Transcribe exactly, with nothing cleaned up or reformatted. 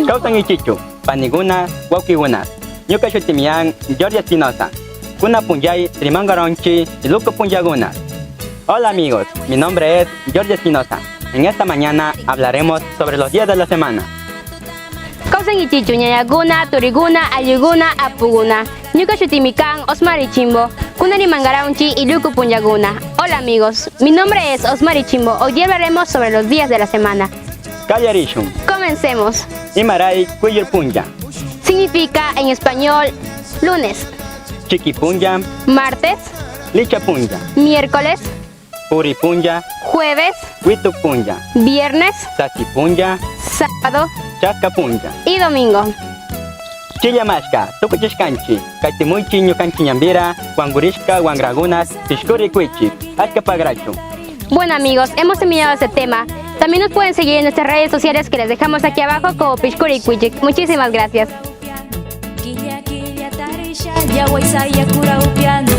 Kawsankichichu, paniguna, wawkiguna. Ñuka shutimi kan George Espinosa. Kuna punllay rimangaranchi iluku punllaguna. Hola amigos, mi nombre es George Espinosa. En esta mañana hablaremos sobre los días de la semana. Kawsankichichu, ñañaguna, turiguna, aylluguna, apuguna. Ñuka shutimi kan Osmari Chimbo. Kuna rimangaranchi iluku punllaguna. Hola amigos, mi nombre es Osmari Chimbo. Hoy día hablaremos sobre los días de la semana. Kallarishun. Comencemos. Imaray quyllur punlla? Significa en español lunes. Chiki punlla. Martes. Licha punlla. Miércoles. Puri punlla. Jueves. Wituk punlla. Viernes. Sasi punlla. Sábado. Chaska punlla. Y domingo. Chilla mashka, tukuchishkanchi, kaytimuychi ñukanchi ñambira, wangurishka wangragunas, pishkurikuychi, achka pagrachu. Bueno amigos, hemos terminado este tema. También nos pueden seguir en nuestras redes sociales que les dejamos aquí abajo como Pishkurikuychik. Muchísimas gracias. Killa killa tarisha, yaway saya kura upyani.